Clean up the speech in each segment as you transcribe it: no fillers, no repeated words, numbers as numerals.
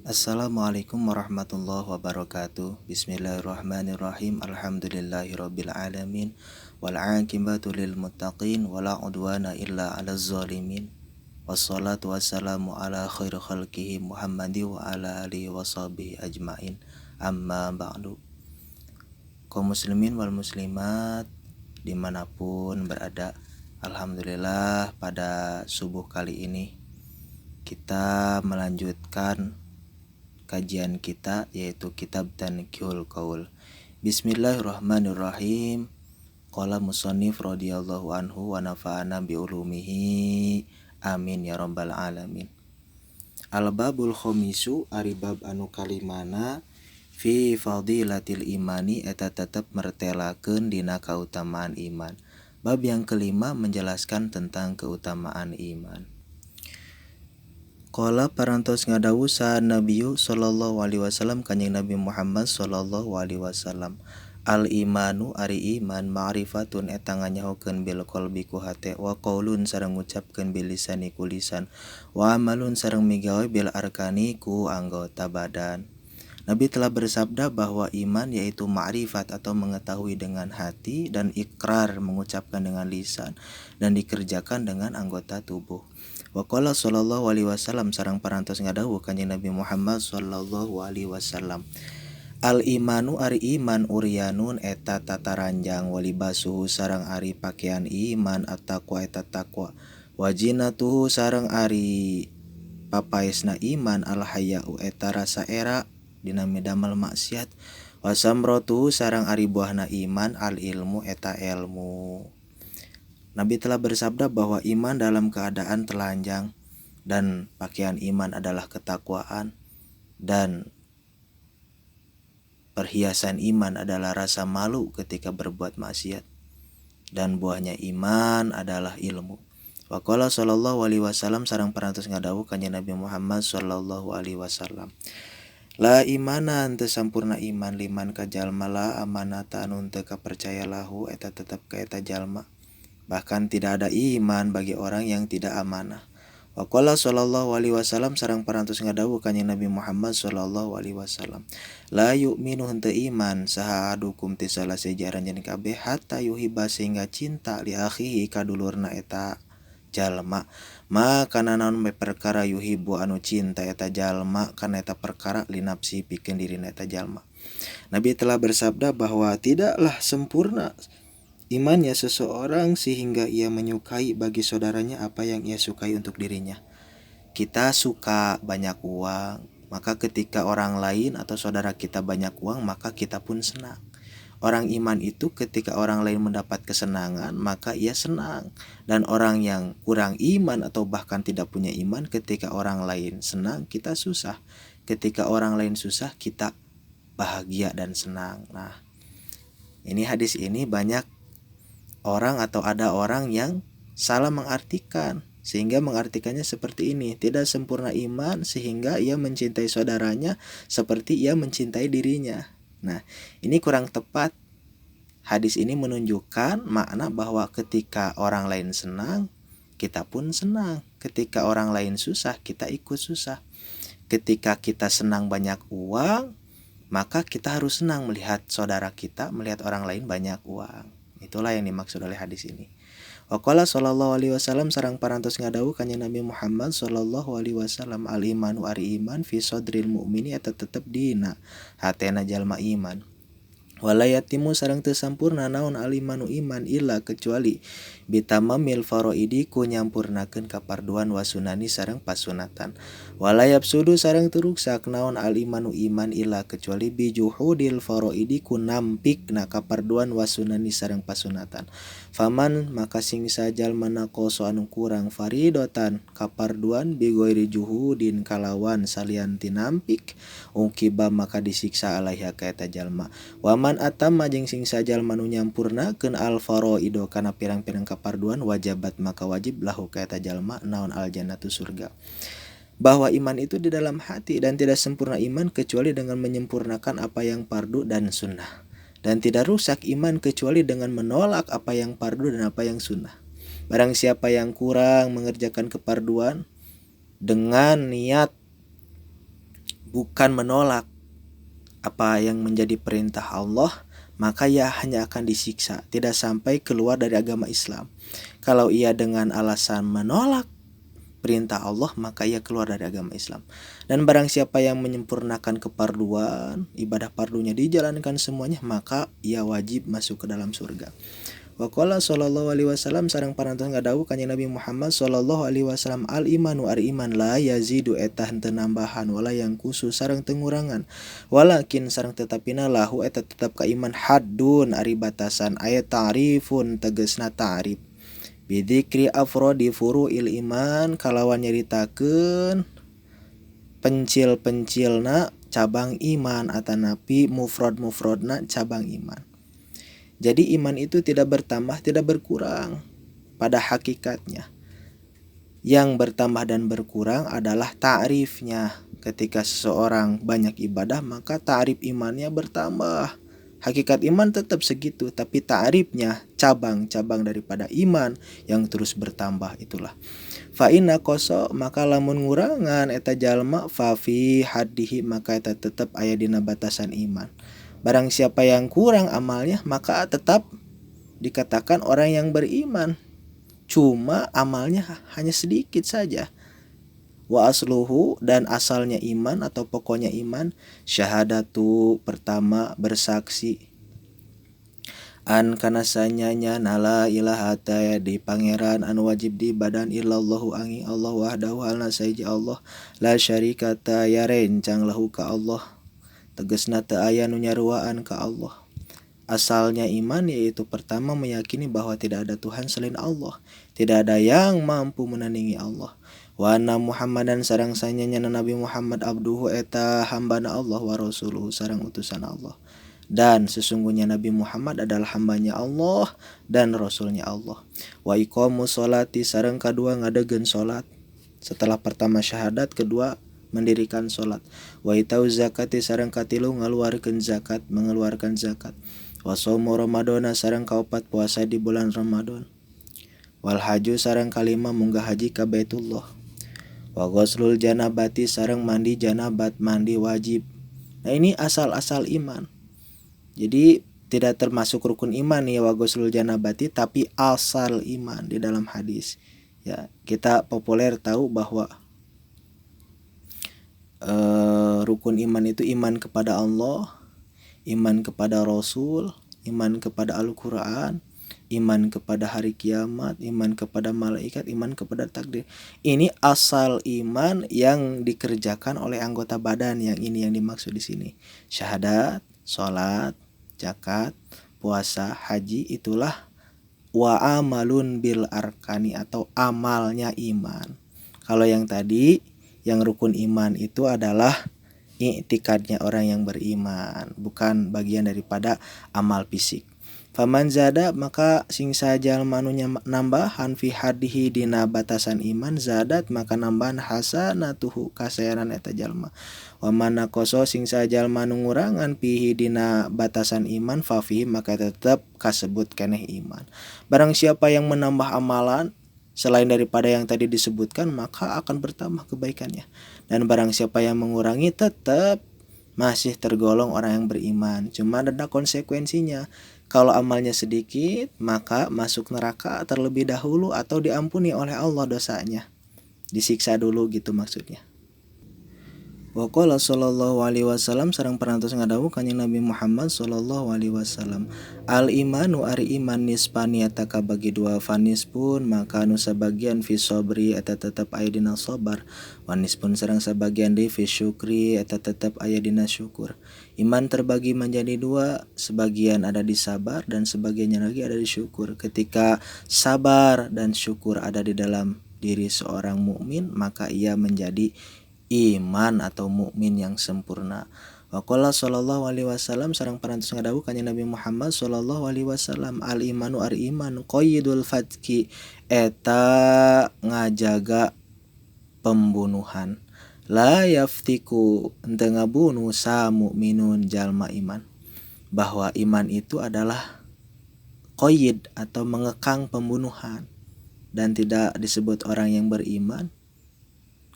Assalamualaikum warahmatullahi wabarakatuh. Bismillahirrahmanirrahim. Alhamdulillahirabbil alamin wal aqibatu lil muttaqin wala udwana illa 'alaz zalimin. Wassalatu wassalamu ala khairi khalqihi Muhammadi wa ala alihi washabihi ajmain. Amma ba'du. Kaum muslimin wal muslimat dimanapun berada, alhamdulillah pada subuh kali ini kita melanjutkan kajian kita, yaitu kitab Tanqihul Qaul. Bismillahirrahmanirrahim. Qala musannif radhiyallahu anhu wa nafa'ana bi ulumihi. Amin ya rabbal alamin. Al-babul khamisu ari bab anu kalimana fi fadilatil imani eta tetep mertelakeun dina kautamaan iman. Bab yang kelima menjelaskan tentang keutamaan iman. Qala parantos ngadawu saha Nabiyu sallallahu alaihi wasallam kanjeng Nabi Muhammad sallallahu alaihi wasallam. Al imanu ari iman ma'rifatun eta nganyahokeun bil qalbi ku hate wa qaulun sareng ngucapkeun bil lisani ku lisan wa amalun sareng migawe bil arkani ku anggota badan. Nabi telah bersabda bahwa iman yaitu ma'rifat atau mengetahui dengan hati dan ikrar mengucapkan dengan lisan dan dikerjakan dengan anggota tubuh. Wa qala sallallahu alaihi wasallam sareng parantos ngadawuh kanjeng Nabi Muhammad sallallahu alaihi wasallam. Al imanu ari iman uryanun eta tataranjang walibasuhu sareng ari pakaian iman at-taqwa eta taqwa wajinatuhu sareng ari papaesna iman al haya'u eta rasa era dina midamel maksiat wasamrotuhu sareng ari buahna iman al ilmu eta ilmu. Nabi telah bersabda bahwa iman dalam keadaan telanjang dan pakaian iman adalah ketakwaan dan perhiasan iman adalah rasa malu ketika berbuat maksiat dan buahnya iman adalah ilmu. Wa qala sallallahu alaihi wasallam sareng parantos ngadawuh kanjeng Nabi Muhammad sallallahu alaihi wasallam. La imana teu sampurna iman liman ka jalma la amanata anu teu kapercaya lahu eta tetep ka eta jalma. Bahkan tidak ada iman bagi orang yang tidak amanah. Wa qala sallallahu alaihi wasallam sareng parantos ngadawuh kanjeng Nabi Muhammad sallallahu alaihi wasallam. La yu'minu henteu iman saha ahadukum ti salah sahiji aranjeun kabeh hatta yuhibba sehingga cinta li akhihi ka dulurna eta jalma. Ma kana naon bae perkara yuhibbu anu cinta eta jalma kana eta perkara li nafsi pikeun dirina eta jalma. Nabi telah bersabda bahwa tidaklah sempurna imannya seseorang sehingga ia menyukai bagi saudaranya apa yang ia sukai untuk dirinya. Kita suka banyak uang, maka ketika orang lain atau saudara kita banyak uang, maka kita pun senang. Orang iman itu ketika orang lain mendapat kesenangan, maka ia senang. Dan orang yang kurang iman atau bahkan tidak punya iman, ketika orang lain senang, kita susah. Ketika orang lain susah, kita bahagia dan senang. Nah, ini hadis ini banyak orang atau ada orang yang salah mengartikan, sehingga mengartikannya seperti ini: tidak sempurna iman sehingga ia mencintai saudaranya seperti ia mencintai dirinya. Nah, ini kurang tepat. Hadis ini menunjukkan makna bahwa ketika orang lain senang, kita pun senang. Ketika orang lain susah, kita ikut susah. Ketika kita senang banyak uang, maka kita harus senang melihat saudara kita, melihat orang lain banyak uang. Itulah yang dimaksud oleh hadis ini. Wa qala sallallahu alaihi wasallam sareng parantos ngadawuh kanjeng Nabi Muhammad sallallahu alaihi wasallam al imanu ari iman fi sadril mu'mini eta tetep dina hatena jalma iman. Wala yatimu sareng teu sampurna naon al imanu iman illa kecuali bitamamil faraidi ku nyampurnakeun kaparduan wasunani sareng pasunatan. Wala yapsudu sareng teu ruksak naon al imanu iman illa kecuali bijuhudil faraidi ku nampikna kaparduan wasunani sareng pasunatan. Faman maka sing sajalma naqoso anu kurang faridotan kaparduan bigoiri juhudin kalawan salian ti nampik ukiba maka disiksa alaiha ka eta jalma. Waman atamma jeung sing sajalma nu nyampurnakeun al faraido kana pirang-pirang kaparduan wajabat maka wajib lahu ka eta jalma naon al jannatu surga. Bahwa iman itu di dalam hati dan tidak sempurna iman kecuali dengan menyempurnakan apa yang fardu dan sunnah. Dan tidak rusak iman kecuali dengan menolak apa yang fardu dan apa yang sunnah. Barang siapa yang kurang mengerjakan keparduan dengan niat bukan menolak apa yang menjadi perintah Allah, maka ia hanya akan disiksa, tidak sampai keluar dari agama Islam. Kalau ia dengan alasan menolak perintah Allah, maka ia keluar dari agama Islam. Dan barang siapa yang menyempurnakan keparduan, ibadah pardunya dijalankan semuanya, maka ia wajib masuk ke dalam surga. Wa qala sallallahu alaihi wasallam sareng parantos ngadawuh kanjeng Nabi Muhammad sallallahu alaihi wasallam, al imanu ari iman la yazidu eta henteu nambahan wala yang khusus sareng teu ngurangan, walakin sareng tetapina lahu eta tetep ka iman haddun ari batasan, aya ta'rifun tegesna ta'rif, bidzikri afrodi furu'il iman kalawan nyaritakeun pencil-pencilna cabang iman atanapi mufrad-mufradna cabang iman. Jadi iman itu tidak bertambah, tidak berkurang pada hakikatnya. Yang bertambah dan berkurang adalah ta'rifnya. Ketika seseorang banyak ibadah, maka ta'rif imannya bertambah. Hakikat iman tetap segitu, tapi ta'rifnya cabang-cabang daripada iman yang terus bertambah itulah. Fa inna koso, maka lamun ngurangan eta jalma fa fi haddihi, maka eta tetap aya dina batasan iman. Barang siapa yang kurang amalnya, maka tetap dikatakan orang yang beriman. Cuma amalnya hanya sedikit saja. Wa asluhu, dan asalnya iman atau pokoknya iman, syahadatu pertama bersaksi, an kana sanyanya nala ilaha ta di pangeran anu wajib di badan illallahu angin Allah wahdahu halna saiji Allah la syarikata ya rencang lahu ka Allah, tegesna teu aya nu nyaruaan ka Allah. Asalnya iman yaitu pertama meyakini bahwa tidak ada Tuhan selain Allah, tidak ada yang mampu menandingi Allah. Wa anna Muhammadan sareng sanyanya Nabi Muhammad abduhu eta hambana Allah wa rasuluhu sareng utusan Allah. Dan sesungguhnya Nabi Muhammad adalah hambanya Allah dan rasulnya Allah. Wa iqamus sholati sareng kadua ngadegkeun salat. Setelah pertama syahadat, kedua mendirikan salat. Wa itau zakati sareng katilu ngaluarkeun zakat, mengeluarkan zakat. Wa shaumu ramadhana sareng kaopat puasa di bulan Ramadan. Wal haju sareng kalima munggah haji ka Baitullah. Wa ghuslul janabati sareng mandi janabat, mandi wajib. Nah, ini asal-asal iman. Jadi tidak termasuk rukun iman nih wa ghuslul janabati, tapi asal iman di dalam hadis. Ya, kita populer tahu bahwa rukun iman itu iman kepada Allah, iman kepada Rasul, iman kepada Al-Quran, iman kepada hari kiamat, iman kepada malaikat, iman kepada takdir. Ini asal iman yang dikerjakan oleh anggota badan, yang ini yang dimaksud di sini. Syahadat, sholat, zakat, puasa, haji, itulah wa amalun bil arkani atau amalnya iman. Kalau yang tadi, yang rukun iman itu adalah i'tikadnya orang yang beriman, bukan bagian daripada amal fisik. Faman zada, maka sing sajalma nu nambahan fi hadihi dina batasan iman, zadat maka nambahan hasanatuhu kasayaran eta jalma. Wa man naqasa sing sajalma nu ngurangan fihi dina batasan iman, fa fihi maka tetep kasebut keneh iman. Barang siapa yang menambah amalan selain daripada yang tadi disebutkan, maka akan bertambah kebaikannya. Dan barang siapa yang mengurangi, tetap masih tergolong orang yang beriman. Cuma ada konsekuensinya. Kalau amalnya sedikit, maka masuk neraka terlebih dahulu atau diampuni oleh Allah dosanya. Disiksa dulu gitu maksudnya. Wa qala sallallahu alaihi wasallam sareng parantos ngadawuh kanjeng Nabi Muhammad sallallahu alaihi wasallam, al imanu ari iman nisfani eta kabagi dua, fanis pun maka anu sabagian fi sabri eta tetep aya dina sabar, wanis pun sareng sabagian deui fi syukri eta tetep aya dina syukur. Iman terbagi menjadi dua, sebagian ada di sabar dan sebagiannya lagi ada di syukur. Ketika sabar dan syukur ada di dalam diri seorang mukmin, maka ia menjadi iman atau mukmin yang sempurna. Wa qala sallallahu alaihi wasallam sareng parantos ngadawuh kanjeng Nabi Muhammad sallallahu alaihi wasallam, al imanu ari iman qaidul fatki eta ngajaga pembunuhan, la yaftiku henteu ngabunuh sa mukminun jalma iman. Bahwa iman itu adalah qaid atau mengekang pembunuhan, dan tidak disebut orang yang beriman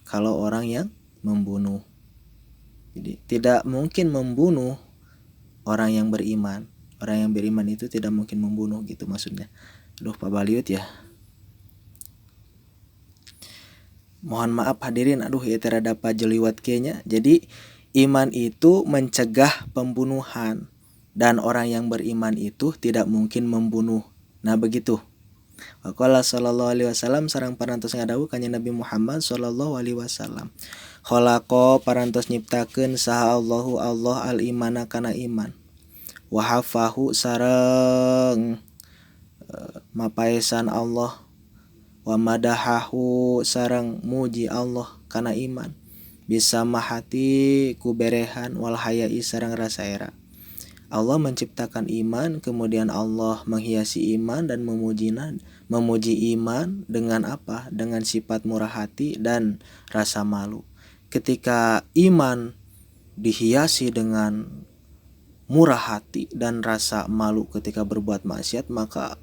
kalau orang yang membunuh. Jadi tidak mungkin membunuh orang yang beriman. Orang yang beriman itu tidak mungkin membunuh gitu maksudnya. Aduh Pak Baliut ya. Mohon maaf hadirin, aduh ya rada pajeliwat kayaknya. Jadi iman itu mencegah pembunuhan dan orang yang beriman itu tidak mungkin membunuh. Nah begitu. Waqala sallallahu alaihi wasallam sareng parantos ngadawuh kanjeng Nabi Muhammad sallallahu alaihi wasallam. Khalaqa parantos nyiptakeun saha Allahu Allah al imana kana iman. Wa hafahu sareng mapaesan Allah. Wa madahahu sareng muji Allah kana iman. Bisa mahati ku berehan wal hayai sareng rasa era. Allah menciptakan iman, kemudian Allah menghiasi iman dan memuji iman dengan apa? Dengan sifat murah hati dan rasa malu. Ketika iman dihiasi dengan murah hati dan rasa malu ketika berbuat maksiat, maka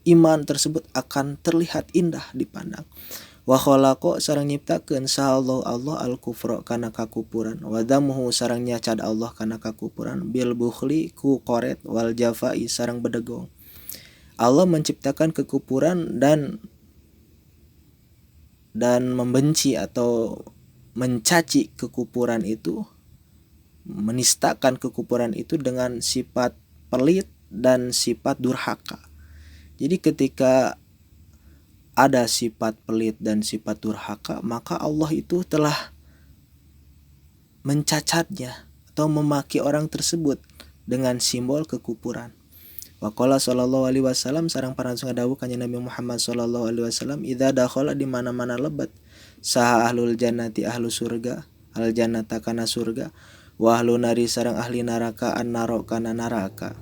iman tersebut akan terlihat indah dipandang. Wa khalaqa sareng nyiptakeun saha Allah Allah al-kufra kana kakupuran, wa damuhu sareng nyacad Allah kana kakupuran bil bukhli ku koret wal jafai sareng bedegong. Allah menciptakan kekufuran dan membenci atau mencaci kekufuran itu, menistakan kekufuran itu dengan sifat pelit dan sifat durhaka. Jadi ketika ada sifat pelit dan sifat durhaka, maka Allah itu telah mencacatnya atau memaki orang tersebut dengan simbol kekufuran. Waqala sallallahu alaihi wasallam sareng parantos ngadawuh kanjeng Nabi Muhammad sallallahu alaihi wasallam, idza dakhala di mana-mana lebat saha ahlul jannati ahlu surga, al jannata kana surga, wa ahlu nari sareng ahli neraka an-naro kana neraka.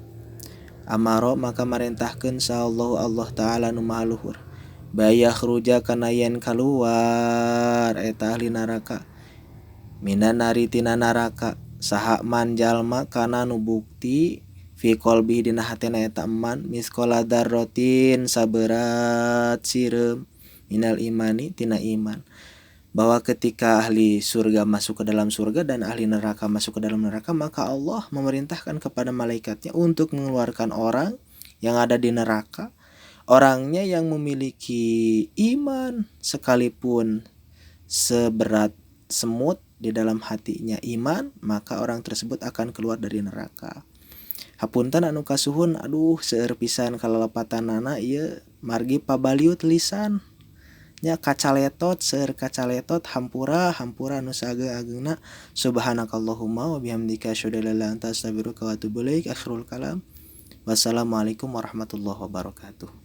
Amaro maka marentahkeun saha Allah Allah taala nu maha luhur. Bayakhruja kana yen kaluar eta ahli neraka minan nari tina neraka saha man jalma kana nu bukti fi qalbi dina hatena eta man misqala dzarratin saberat sireum minal imani tina iman. Bahwa ketika ahli surga masuk ke dalam surga dan ahli neraka masuk ke dalam neraka, maka Allah memerintahkan kepada malaikatnya untuk mengeluarkan orang yang ada di neraka, orangnya yang memiliki iman sekalipun seberat semut di dalam hatinya iman, maka orang tersebut akan keluar dari neraka. Hapunten anu kasuhun, aduh seueur pisan kalalepatanana ieu margi pabaliut lisan nya kacaletot, seueur kacaletot, hampura hampura nu saageng-agengna. Subhanakallahumma wa bihamdika asyhadu an la ilaha illa anta astaghfiruka wa atubu ilaik. Akhirul kalam. Wassalamualaikum warahmatullahi wabarakatuh.